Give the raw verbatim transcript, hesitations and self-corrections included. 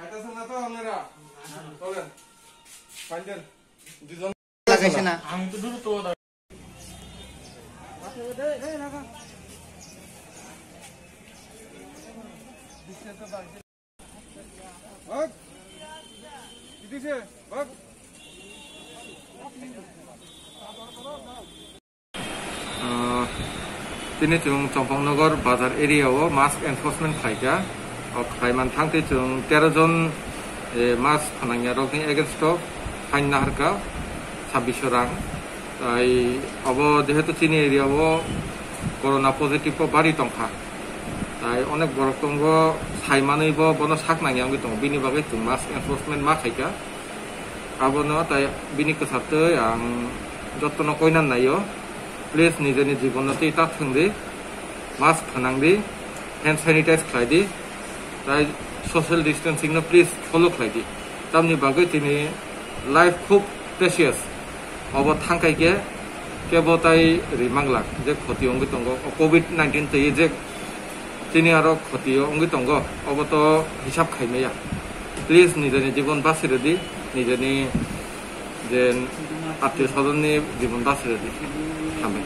Kata sana to, onera. Tolen. Panjal. Dujon. Lagaisana. Bak. Iti se, bak. Ah, tini chwng Chompongnagar bazar area o mask enforcement khlaikha. O khlaiman thangtwi chwng tero jon, eh, mask phanangya rokni against o fine naharkha sabbish rang. Tai obo jehetu chini area o corona positive o bari tongkha. Tai onek borok tongo, saimanwi bo bono sak nangya wngwi tongo. Bini bagwi chwng mask enforcement ma khaikha. Abono tai bini kwchar twi ang jotono koinan naio. Please nijeni jibono twi ta thwng di, mask phanang di, hand sanitize khlai di, tai social distancing no please follow khlai di. Tamni bagwi tini life khub precious. Obo thangkai khe kebo tai rimang glak je khoti wngwi tongo. O covid nineteen twi je tini aro khoti wngwi tongo, obo to hisab khaimaya. Please nijeni jibon basi rwdi, nijeni je attiyo sojonni jibon basi rwdi. Hambai.